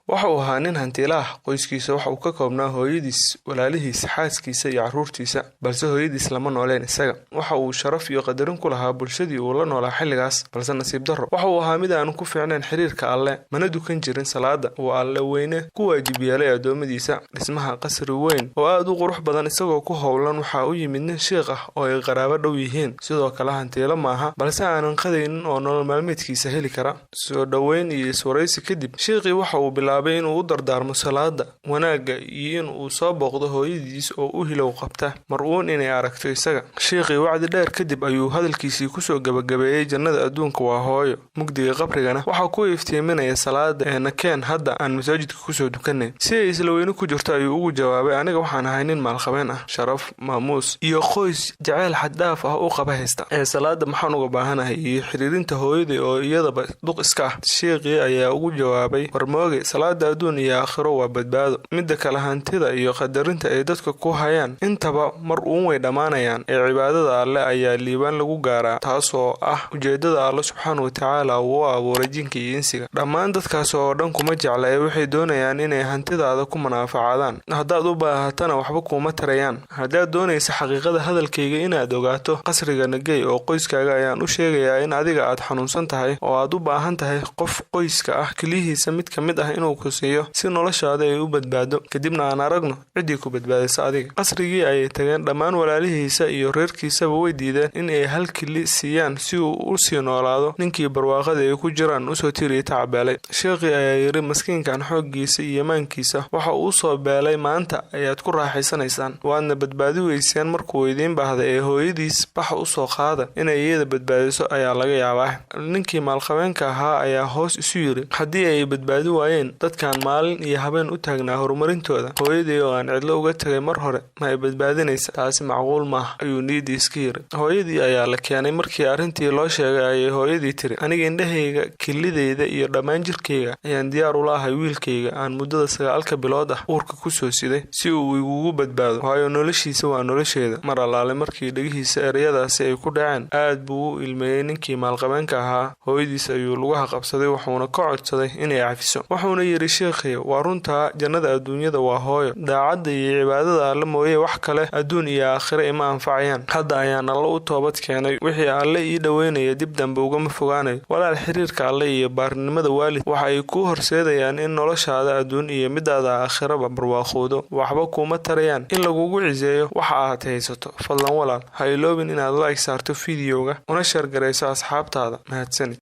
Waxa uu ahaa nin hantiila ah. Qoyskiisa waxa uu ka koobnaa hooyadiis, walaalihiis, xaaskiisa iyo carruurtiisa, balse hooyadiis lama nooleen isaga. Waxa uu sharaf iyo qadarin ku lahaa bulshadii uu la noolaa xilligaas, balse nasiib darro waxa uu ahaa mid aanu ku fiicnayn xiriirka Alle, mana dukan jirin salaada uu Alle weyne ku waajib yeelay addoommadiisa. Dhismaha qasri weyn oo aad u qurux badan isagoo ku howlan waxaa u yimid nin shiikh ah oo ay qaraabo dhow yihiin, sidoo kale hantiilo maaha, balse aanan qadaynin oo nolol maalmeedkiisa heli kara. Soo dhoweyn iyo iswaraysi kadib, shiikhii waxa uu bilaabay inuu u dardaarmo salaada, wanaagga iyo in uu soo booqdo hooyadiis oo u hilow qabta mar uun inay aragto isaga. Shiikhii wacdi dheer kadib ayuu hadalkiisii kusoo gabagabeeyey: jannada adduunka waa hooyo, mugdiga qabrigana waxaa ku iftiiminaya salaada, ee nakeen hadda aan masaajidka kusoo dukanay. Si ay isla weyne ku jirto ayuu ugu jawaabay: aniga waxaan ahay nin maalqabeen ah, sharaf, maamuus iyo qoys jaceyl xaddhaaf ah u qaba haysta, ee salaada maxaan uga baahanahay iyo xiriirinta hooyaday oo iyadaba duq iska ah. Shiikhii ayaa ugu jawaabay: warmooge, salaada adduun iyo aakhiro waa badbaado. Midda kale, hantida iyo qadarinta ay dadka ku hayaan intaba mar uun way dhammaanayaan, ee cibaadada Alle ayaa liibaan lagu gaaraa, taasoo ah ujeedada Alle subxaana watacaala uu u abuuray jinka iyo insiga. Dhammaan dadkaas oo dhan kuma jecla ee waxay doonayaan inay hantidaada ku munaafacadaan, haddaad u baahatana waxba kuuma tarayaan. Haddaad doonaysa xaqiiqada hadalkayga inaad ogaato, qasriga nagey oo qoyskaaga ayaan u sheegayaa in adiga aad xanuunsan tahay oo aad u baahan tahay qof qoyska ah keliyihiisa mid ka mid ah inuu ku siiyo si noloshaada ay u badbaado, kadibna aan aragno ciddii ku badbaadaysa adiga. Qasrigii ayay tageen. Dhammaan walaalihiisa iyo reerkiisaba way diideen in ay hal kili siiyaan si uu u sii noolaado ninkii barwaaqada ay ku jiraan usoo tiriyay tacabeelay. Sheekhii ayaa yiri: maskiinkan xooggiisa iyo maankiisa waxa uu soo beelay maanta ayaad ku raaxaysanaysaan, waadna badbaadi weyseen markuu idiin baahday, ee hooyadiis baxa usoo qaada, inay iyada badbaadiso ayaa laga yaabaa. Ninkii maalqabeenka ahaa ayaa hoos isu yiri: haddii ay badbaadi waayeen dadkan maalin iyo habeen u taagnaa horumarintooda, hooyadii oo aan cidlo uga tagay mar hore ma ay badbaadinaysa? Taasi macquul maaha, ayuu niyadii iska yiri. Hooyadii ayaa la keenay. Markii arrintii loo sheegay ayay hooyadii tiri: aniga indhahayga, kilidayda iyo dhammaan jirkayga ayaan diyaar ula ahay wiilkayga aan muddada 9 bilood ah uurka kusoo siday si uu igugu badbaado, waayo noloshiisa waa nolosheeda. Mar allaale markii dhegihiisa ereyadaasi ay ku dhaceen, aad buu u ilmeeyey ninkii maalqabeenka ahaa. Hooyadiis ayuu lugaha qabsaday, wuxuuna ka codsaday inay cafiso, wuxuuna yidhi: sheekhay, waa runtaa, jannada adduunyada waa hooyo, daacadda iyo cibaadada Alle mooye wax kale adduun iyo aakhiro ima anfacayaan. Hadda ayaan Alle u toobad keenay, wixii Alle ii dhoweynaya dib dambe ugama fogaanayo. Walaal, xiriirka Alle iyo baarnimada waalid waxa ay kuu horseedayaan in noloshaada adduun iyo midaada aakhiraba barwaaqowdo. Waxba kuuma tarayaan in lagugu ciseeyo waxa aad haysato. Fadlan walaal, ha iloobin inaad like saarto fiidiyowga una share garayso asxaabtaada. Mahadsanid.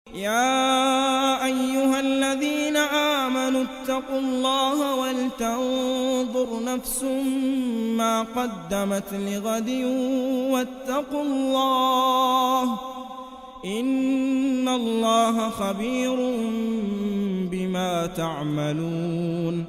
يا أيها الذين آمنوا اتقوا الله ولتنظر نفس ما قدمت لغد واتقوا الله إن الله خبير بما تعملون.